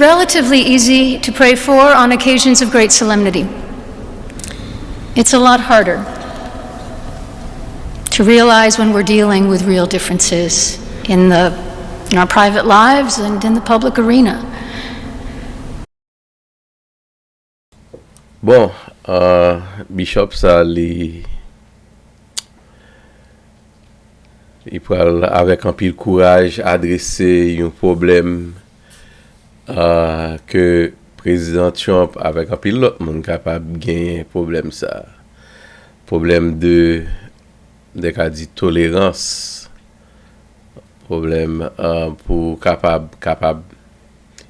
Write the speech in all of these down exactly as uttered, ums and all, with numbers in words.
relatively easy to pray for on occasions of great solemnity. It's a lot harder to realize when we're dealing with real differences in the in our private lives and in the public arena. Bon, uh, Bishop sa li li pral avèk anpil kouraj adrese yon pwoblèm uh, ke Prezidan Trump avèk anpil lòt moun kapab genyen pwoblèm sa. Pwoblèm de, de ka di tolerans, pwoblèm uh, pou kapab kapab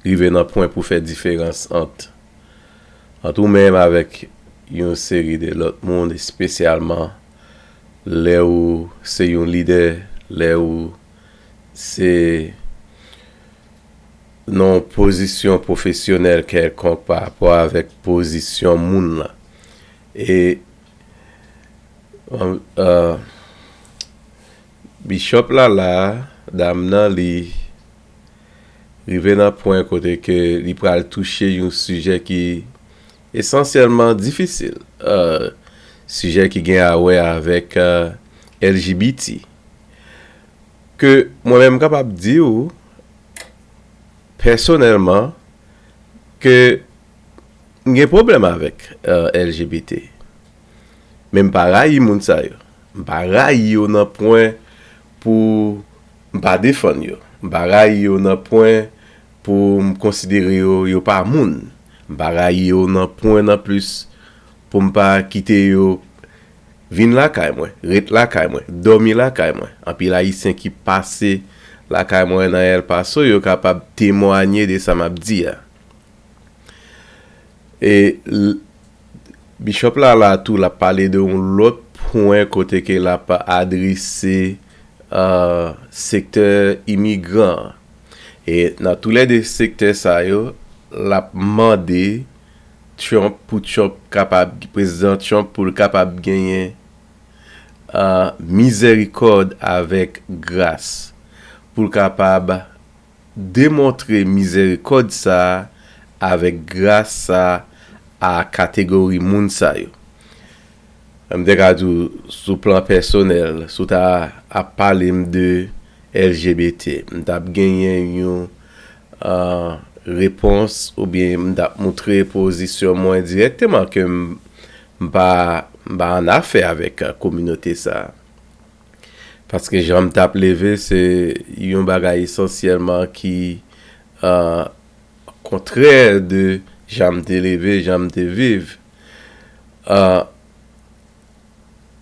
rive nan pwen pou fè diferans ant ant ou menm avèk yon seri de lòt moun, espesyalman lè ou se yon lidè, lè ou se nan yon pozisyon pwofesyonèl kèlkonk pa rapò avèk pozisyon moun lan. E uh, Bishop la la, dam nan li rive nan pwen kote ke li pral touche yon sijè ki esansyèlman difisil, uh, sijè ki gen a wè avèk uh, L G B T. Ke mwen menm m kapab di w pèsonèlman ke m gen pwoblèm avèk uh, L G B T. Men m pa rayi moun sa yo. M pa rayi yo nan pwen pou m pa defann yo. M pa rayi yo nan pwen pou m konsidere yo, yo pa moun. M pa rayi yo nan pwen nan plis pou m pa kite yo vin lakay mwen, ret lakay mwen, dòmi lakay mwen. Anpil Ayisyen ki pase lakay mwen nan El Paso, yo kapab temwanye de sa m ap di a. E Bishop la la tou l ap pale de yon lòt pwen kote ke l ap adrese uh, sektè imigran. E nan toulède sektè sa yo, l ap mande Trump pou Trump kapab, Prezidan Trump pou l kapab genyen uh, mizèrikòd avèk gras, pou l kapab demontre mizèrikòd sa a avèk gras sa a kategori moun sa yo. M te ka di w sou plan pèsonèl, si w ta ap pale m de L G B T, m t ap genyen yon uh, repons oubyen m t ap moutre pozisyon mwen dirèkteman ke m m pa m pa annafè avèk uh, kominote sa a. Paske jan m t ap leve se yon bagay esansyèlman ki uh, kontrè de jan m te leve, jan m te viv. Uh,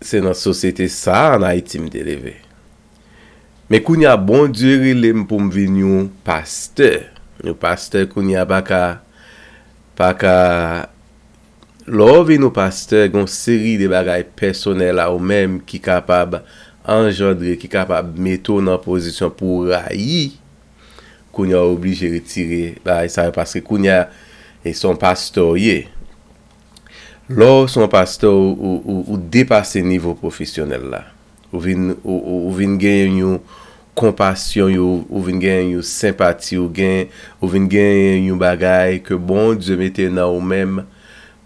se nan sosyete sa a an Ayiti m te leve. Men kounye a Bondye rele m pou m vin yon pastè. Yon pastè kounye a pa ka pa ka Lè w vin yon pastè, gen yon seri de bagay pèsonèl a ou menm ki kapab anjandre, ki kapab mete w nan pozisyon pou w rayi. Kounye a w oblije retire bagay sa yo paske kounye a e se yon pastè w ye. Lè w se yon pastè, ou, ou, ou, ou depase nivo pwofesyonèl la. Ou vin, ou, ou, ou vin genyen yon konpasyon, ou, ou vin genyen yon senpati, ou gen, ou vin genyen yon bagay ke Bondye mete nan ou menm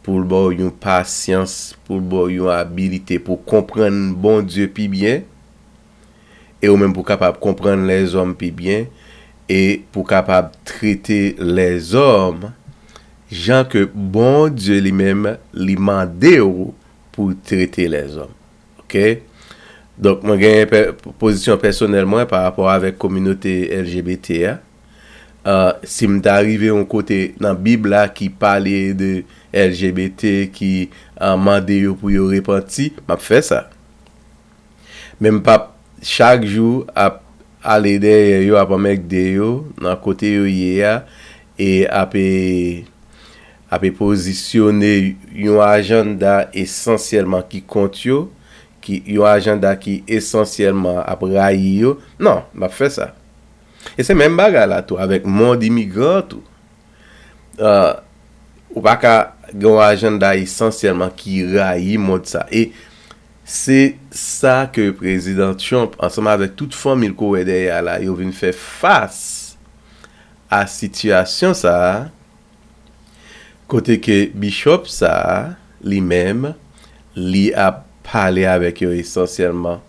pou l ba w yon pasyans, pou l ba w yon abilite pou w konprann Bondye pi byen, e ou menm pou w kapab konprann lèzòm pi byen, e pou w kapab trete lèzòm jan ke Bondye li menm li mande w pou w trete lèzòm. Ok? Donk, mwen gen pè, pozisyon pèsonèl mwen pa rapò avèk kominote L G B T a. Uh, si m ta rive yon kote nan Bib la ki pale de L G B T, ki uh, mande yo pou yo repanti, m ap fè sa. Men m p ap chak jou ap ale dèyè yo, ap anmègde yo nan kote yo ye a, e ap e, ap e pozisyone yon ajanda esansyèlman ki kont yo, ki, yon ajanda ki esansyèlman ap rayi yo. Non, m ap fè sa. E se menm bagay la tou avèk mond imigran tou. Uh, ou pa ka gen yon ajanda esansyèlman ki rayi mond sa. E se sa ke Prezidan Trump, ansanm avèk tout fanmi l ke w wè dèyè a la, yo vin fè fas a sitiyasyon sa a, kote ke bishop sa a, li menm, li ap pale avèk yo esansyèlman,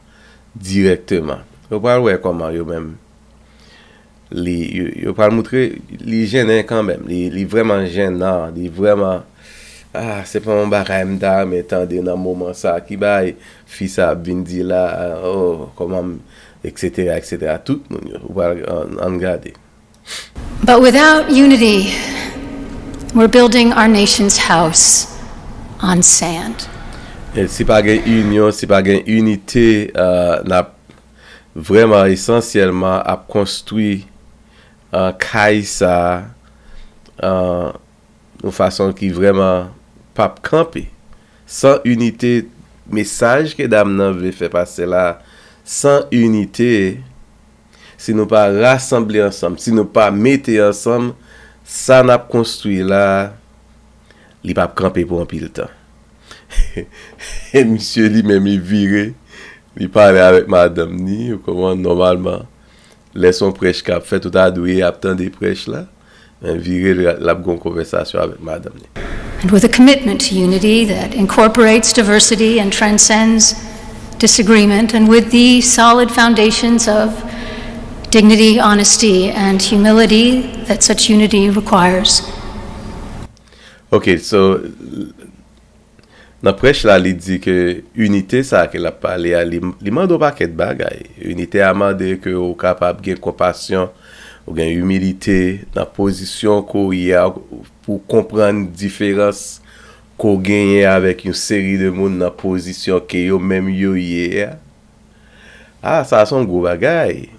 dirèkteman. Yo pral wè kòman yo menm, li, yo, yo pral moutre, li jennen kanmenm, li, li vrèman jenan, li vrèman, ah, se pa yon bagay m ta renmen tande nan moman sa, ki bagay fi sa ap vin di la, oh, kòman m, et cetera, et cetera. Tout moun yo, ou pral, ann, ann gade. But without unity, we're building our nation's house on sand. E si pa gen inyon, si pa gen inite, uh, n ap vrèman esansyèlman ap konstwi, uh, kay sa, uh, yon fason ki vrèman p ap kanpe. San inite, mesaj ke dam nan vle fè pase la, san inite, si nou pa rasanble ansanm, si nou pa mete ansanm, sa n ap konstwi la, li p ap kanpe pou anpil tan. E misye li menm, li vire, li pale avèk madanm ni, ou konprann, nòmalman, lè se yon prèch k ap fèt, ou ta dwe ap tande prèch la, men vire, l ap gen yon konvèsasyon avèk madanm ni. And with a commitment to unity that incorporates diversity and transcends disagreement, and with the solid foundations of dignity, honesty, and humility that such unity requires. Ok, so, nan prèch la, li di ke inite sa ke l ap pale a, li, li mande yon pakèt bagay. Inite a mande ke ou kapab gen konpasyon, ou gen imilite nan pozisyon ke w ye a, pou w konprann diferans ke w genyen avèk yon seri de moun nan pozisyon ke yo menm yo ye a. Ah, sa se yon gwo bagay.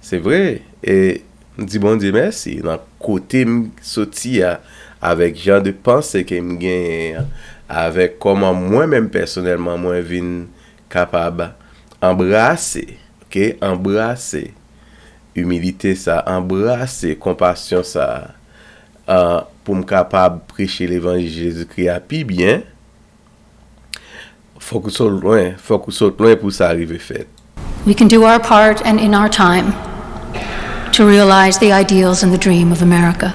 Se vre. E m di Bondye mèsi nan kote m soti a, avèk jan de panse ke m genyen an, avèk kòman mwen menm pèsonèlman mwen vin kapab anbrase, ok, anbrase imilite sa, anbrase konpasyon sa, ah, pou m kapab preche levanjil Jezikri a pi byen. Fòk ou sot lwen, fòk ou sot lwen pou sa rive fèt. We can do our part and in our time to realize the ideals and the dream of America.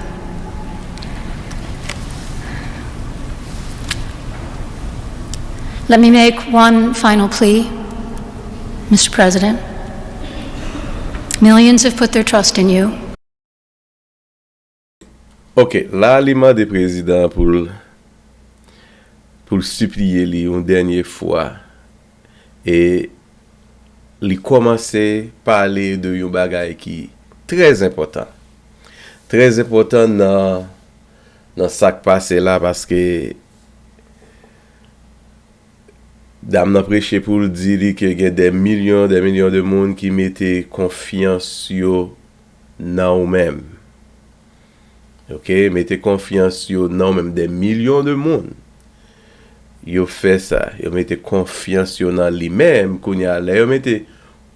Let me make one final plea, Mister President. Millions have put their trust in you. Ok, la li mande prezidan an pou l, pou l sipliye li yon dènye fwa. E li kòmanse pale de yon bagay ki trè enpòtan. Trè enpòtan nan, nan sa k pase la, paske dam nan preche pou l di li ke gen dè milyon, dè milyon de moun ki mete konfyans yo nan ou menm. Ok, mete konfyans yo nan ou menm. Dè milyon de moun, yo fè sa. Yo mete konfyans yo nan li menm. Kounye a, lè yo mete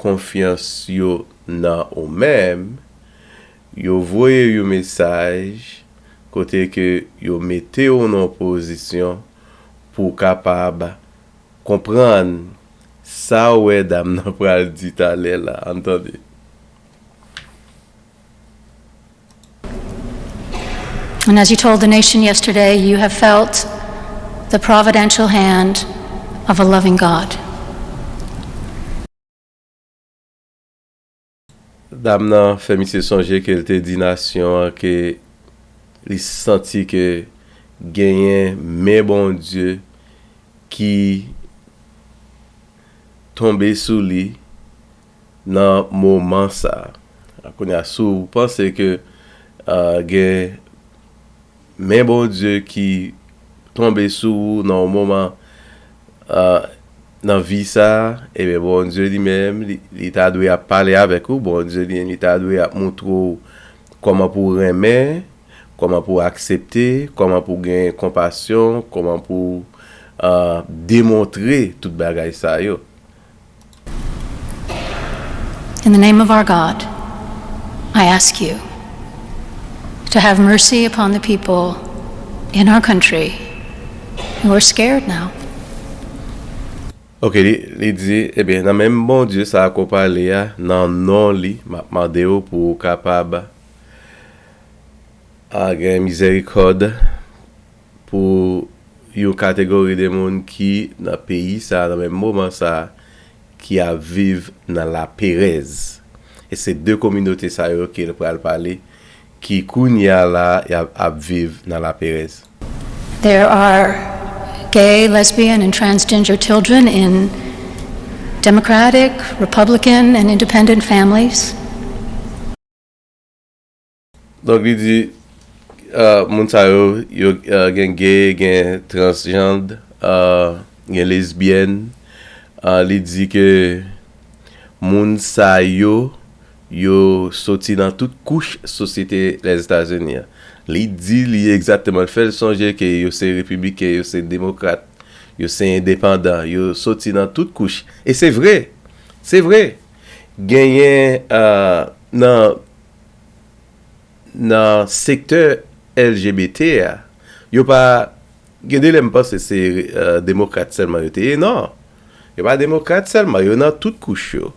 konfyans yo nan ou menm, yo voye yon mesaj kote ke yo mete w nan yon pozisyon pou w kapab konprann sa w wè dam nan pral di talè la. Ann tande. And as you told the nation yesterday, you have felt the providential hand of a loving God. Dam nan fè misye sonje ke l te di nasyon an ke li santi ke genyen men Bondye ki tonbe sou li nan moman sa a. Kounye a, si w panse ke, ah, gen men Bondye ki tonbe sou ou nan yon moman, ah, nan vi sa a, ebyen, Bondye li menm, li, li ta dwe ap pale avèk ou. Bondye li menm, li ta dwe ap moutre w kòman pou w renmen, kòman pou w aksepte, kòman pou w gen konpasyon, kòman pou w, ah, demontre tout bagay sa yo. In the name of our God, I ask you to have mercy upon the people in our country who are scared now. Ok, li, li di, ebyen, nan menm Bondye sa a ke w pale a, nan non li, m ap mande w pou w kapab a gen mizèrikòd pou yon kategori de moun ki nan peyi sa a, nan menm moman sa a, ki ap viv nan laperèz. E se de kominote sa yo ke l pral pale, ki kounye a la, y ap, ap viv nan laperèz. There are gay, lesbian, and transgender children in Democratic, Republican, and Independent families. Donk, li di, uh, moun sa yo, yo uh, gen gay, gen transjand, uh, gen lesbyèn. Uh, li di ke moun sa yo, yo soti nan tout kouch sosyete Lèzetazini an. Li di li egzakteman, l fè l sonje ke yo se repibliken, yo se demokrat, yo se endepandan, yo soti nan tout kouch. E se vre, se vre. Genyen uh, nan nan sektè L G B T a, yo pa, gen de lè m panse se uh, demokrat sèlman yo te ye, non. Yo pa demokrat sèlman, yo nan tout kouch yo.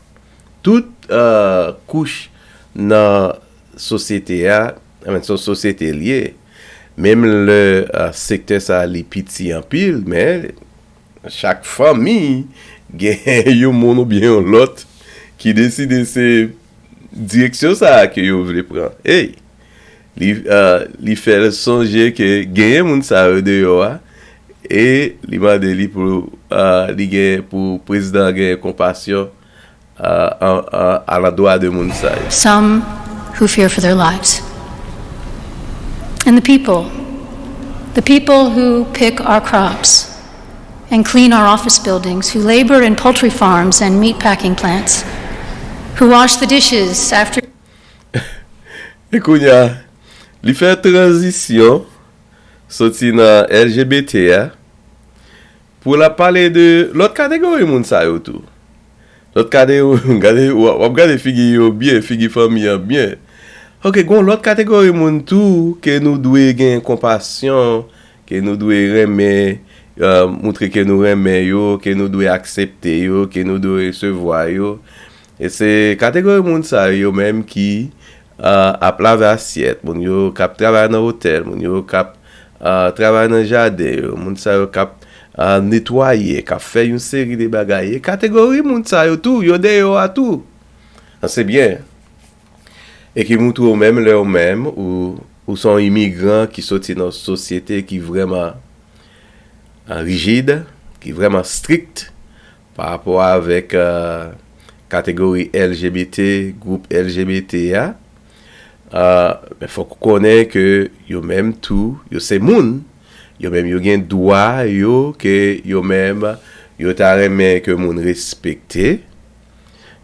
Tout uh, kouch nan sosyete a, I mean, se yon sosyete l ye. Menm lè uh, sektè sa li piti anpil, men chak fanmi gen yon moun oubyen yon lòt ki deside se direksyon sa a ke yo vle pran. Ey, li, uh, li fè l sonje ke genyen moun sa yo deyò a, e li mande li pou uh, li gen pou prezidan genyen konpasyon uh, an, an, alandwa de moun sa yo. Some who fear for their lives. And the people, the people who pick our crops and clean our office buildings, who labor in poultry farms and meat packing plants, who wash the dishes after E kounye a, li fè tranzisyon soti nan L G B T a pou l ap pale de lòt kategori moun sa yo tou. Lòt kategori, gade, w ap gade figi yo byen, figi fanmi an byen. Ok, gen yon lòt kategori moun tou ke nou dwe gen konpasyon, ke nou dwe renmen, uh, moutre ke nou renmen yo, ke nou dwe aksepte yo, ke nou dwe resevwa yo. E se kategori moun sa yo menm ki uh, ap lave asyèt, moun yo k ap travay nan otèl, moun yo k ap uh, travay nan jaden yo, moun sa yo k ap uh, netwaye, k ap fè yon seri de bagay. E kategori moun sa yo tou, yo deyò a tou. An se byen. E ki moutre w menm lè w menm, ou, ou se yon imigran ki soti nan yon sosyete ki vrèman uh, rijid, ki vrèman strikt pa rapò avèk uh, kategori L G B T, gwoup L G B T a. Uh, men fòk ou konnen ke yo menm tou, yo se moun. Yo menm yo gen dwa yo ke yo menm yo ta renmen ke moun respekte.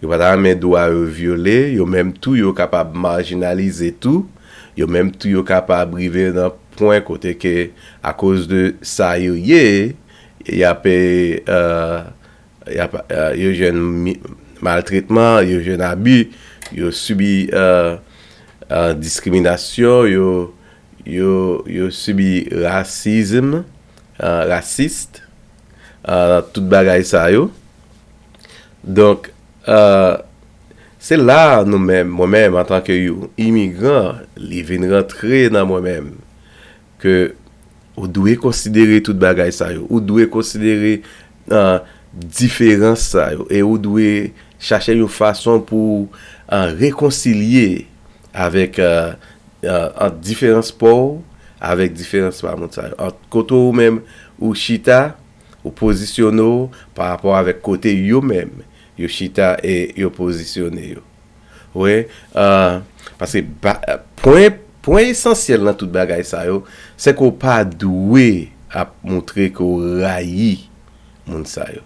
Yo pa ta renmen dwa yo vyole, yo menm tou yo kapab majinalize tou, yo menm tou yo kapab rive nan pwen kote ke akoz de sa yo ye, y ap, euh, y ap, euh, yo jwenn mi- maltretman, yo jwenn abi, yo sibi euh, euh, diskriminasyon, yo, yo, yo sibi rasism, euh, rasis, euh, tout bagay sa yo. Donk, euh, se la nou menm, mwen menm antanke yon imigran, li vin rantre nan mwen menm, ke ou dwe konsidere tout bagay sa yo. Ou dwe konsidere uh, diferans sa yo. E ou dwe chache yon fason pou uh, rekonsilye avèk uh, uh, ant diferans pa w avèk diferans pa moun sa yo. Ant kote ou menm ou chita, ou pozisyone w pa rapò avèk kote yo menm yo chita e yo pozisyone yo. Wi, uh, paske ba- pwen, pwen esansyèl nan tout bagay sa yo, se ke w pa dwe ap moutre ke w rayi moun sa yo.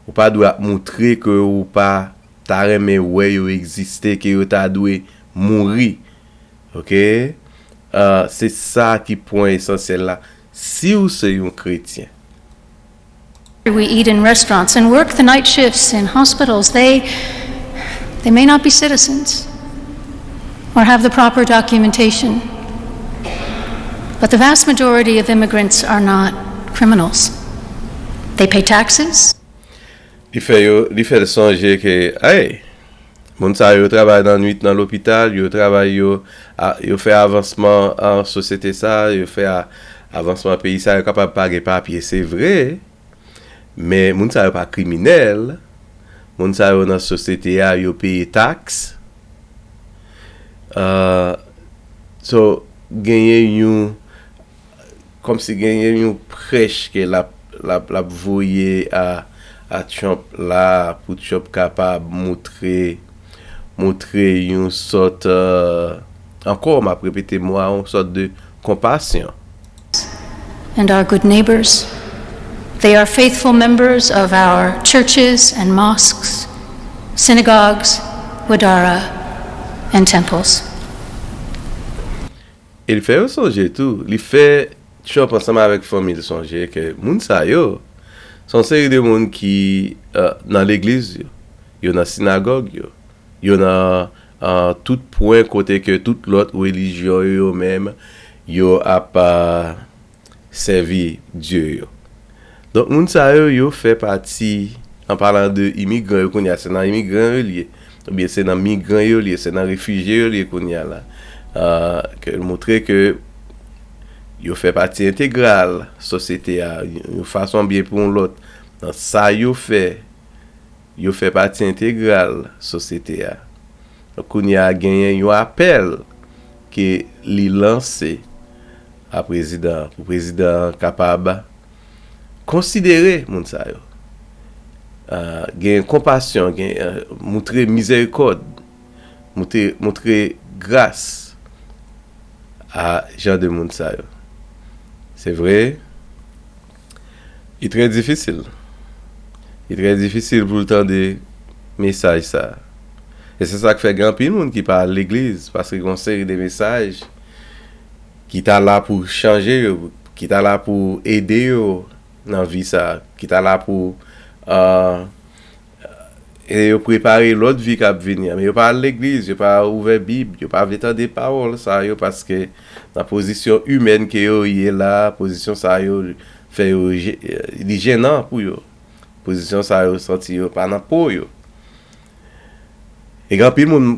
Ou pa dwe ap moutre ke w pa ta renmen wè yo egziste, ke yo ta dwe mouri. Ok? Uh, se sa ki pwen esansyèl la. Si w se yon kretyen, We eat in restaurants and work the night shifts in hospitals. They, they may not be citizens or have the proper documentation, but the vast majority of immigrants are not criminals. They pay taxes. Li fè yo, li fè l sonje ke, ay, moun sa yo travay nan nwit nan lopital, yo travay yo a, yo fè avansman an sosyete sa, yo fè a, avansman peyi sa, yo kapab pa gen papye, se vre, men moun sa yo pa kriminèl, moun sa yo nan sosyete a, yo peye taks. Uh, so, genyen yon, kòmsi genyen yon prèch ke l ap, l ap, l ap voye a, a Trump la, pou Trump kapab moutre, moutre yon sòt, uh, ankò, m ap repete mo a, yon sòt de konpasyon. And our good neighbors. They are faithful members of our churches and mosques, synagogues, wadara, and temples. E li fè yo sonje tou. Li fè Trump ansanm avèk fanmi l sonje ke moun sa yo se yon seri de moun ki, uh, nan legliz yo, yo nan sinagòg yo, yo nan, uh, tout pwen kote ke tout lòt relijyon yo, yo menm, yo ap, uh, sèvi dye yo. Donk, moun sa yo, yo fè pati, an palan de imigran yo kounye a, se nan imigran yo l ye, oubyen se nan migran yo l ye, se nan refijye yo l ye kounye a la. Uh, ke l montre ke yo fè pati entegral sosyete a, yon fason byen pou yon lòt. Nan sa yo fè, yo fè pati entegral sosyete a. Donk, kounye a genyen yon apèl ke li lanse a prezidan an, pou prezidan an kapab konsidere moun sa yo. Uh, gen konpasyon, gen, uh, moutre mizèrikòd, moutre, moutre gras a jan de moun sa yo. Se vre, li trè difisil. Li trè difisil pou l tande mesaj sa. E se sa k fè gen anpil moun ki pa al legliz, paske gen yon seri de mesaj ki ta la pou chanje yo, ki ta la pou ede yo nan vi sa, ki ta la pou, uh, e yo prepare lòt vi k ap vini an. Men yo pa al legliz, yo pa ouvè Bib, yo pa vle tande pawòl sa yo, paske nan pozisyon imèn ke yo ye la, pozisyon sa yo fè yo, li jenan pou yo. Pozisyon sa yo santi yo pa nan po yo. E gen anpil moun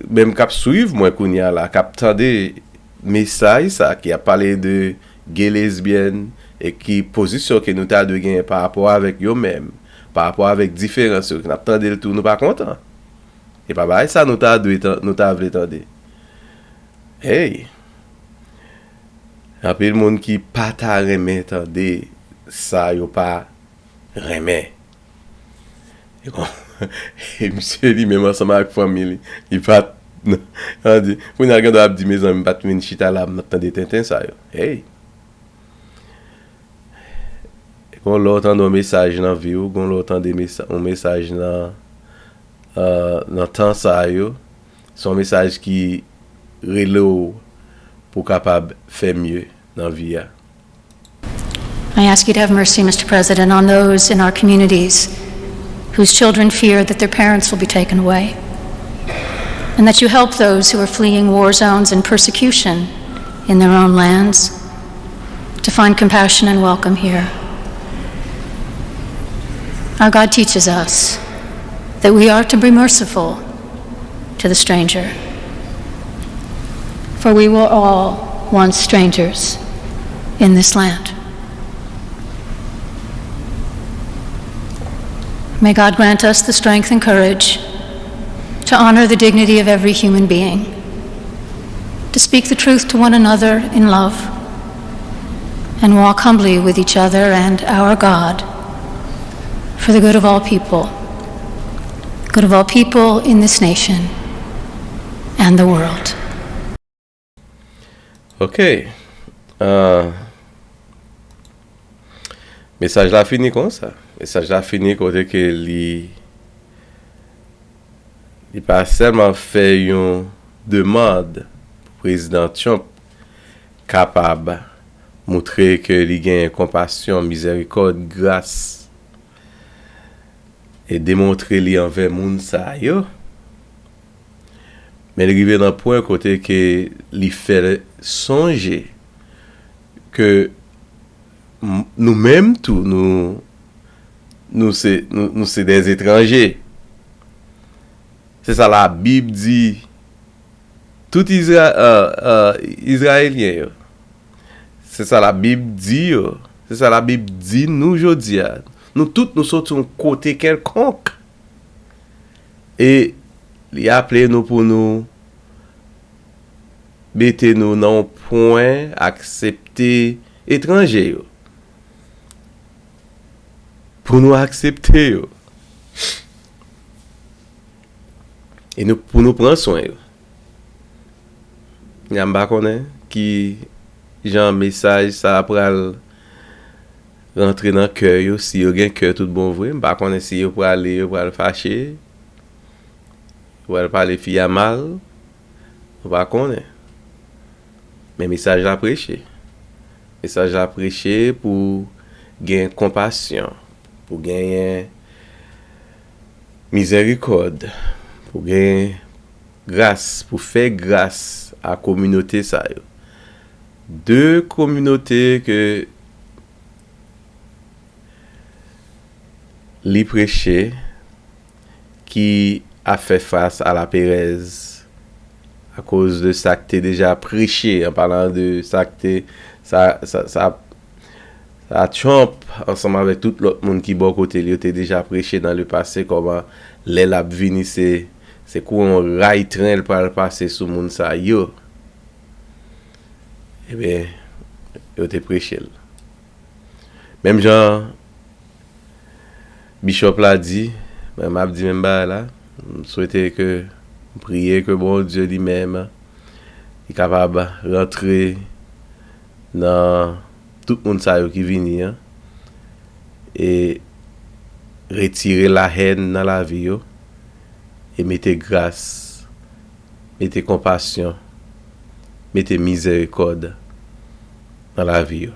menm k ap swiv mwen kounye a la, k ap tande mesaj sa ki ap pale de gay lesbyèn e ki pozisyon ke nou ta dwe genyen pa rapò avèk yo menm, pa rapò avèk diferans yo, n ap tande l tou, nou pa kontan. E pa bagay sa nou ta dwe tan-, nou ta vle tande. Hey! Anpil moun ki pa ta renmen tande sa yo pa renmen. E kon, e misye li menm ansanm ak fanmi li, li pa t, an di, kounye a l gen dwa ap di, mezanmi, m pa t vin chita la, m ap tande tenten sa yo. Hey! Gon lè w tande yon mesaj nan vi w, gon lè w tande mesa-, yon mesaj nan, euh, nan tan sa yo, se yon mesaj ki rele w pou w kapab fè mye nan vi a. I ask you to have mercy, Mister President, on those in our communities whose children fear that their parents will be taken away, and that you help those who are fleeing war zones and persecution in their own lands to find compassion and welcome here. Our God teaches us that we are to be merciful to the stranger, for we were all once strangers in this land. May God grant us the strength and courage to honor the dignity of every human being, to speak the truth to one another in love, and walk humbly with each other and our God for the good of all people, good of all people in this nation and the world. Ok. Ah, mesaj la fini konsa. Mesaj la fini kote ke li, li pa sèlman fè yon demann pou Prezidan Trump kapab moutre ke li gen konpasyon, mizèrikòd, gras, e demontre li anvè moun sa yo. Men li rive nan pwen kote ke li fè sonje ke m-, nou menm tou, nou, nou se, nou, nou se des étrangers. Se sa Labib di Tout Izra, uh, uh, Izrayelyen yo. Se sa Labib di yo. Se sa Labib di nou jodi a. Nou tout nou soti yon kote kèlkonk. E li aple nou pou nou mete nou nan yon pwen aksepte etranje yo. Pou nou aksepte yo. E nou, pou nou pran swen yo. Ya m pa konnen ki jan mesaj sa a pral rantre nan kè yo, si yo gen kè tout bon vre. M pa konnen si yo prale, yo pral fache, yo pral pale fi a mal. Nou pa konnen. Men mesaj la preche. Mesaj la preche pou gen konpasyon, pou genyen mizèrikòd, pou gen gras, pou fè gras a kominote sa yo. De kominote ke li preche ki ap fè fas a laperèz akoz de sa k te deja preche, an palan de sa k te, sa, sa, sa, sa Trump, ansanm avèk tout lòt moun ki bò kote l, yo te deja preche nan lepase kòman lè l ap vini, se, se kou yon ray tren l pral pase sou moun sa yo. Ebyen, yo te preche l. Menm jan Bishop la di, mwen m ap di menm bagay la. M swete ke, m priye ke Bondye li menm li kapab rantre nan tout moun sa yo ki vini an e retire lahèn nan lavi yo e mete gras, mete konpasyon, mete mizèrikòd nan lavi yo.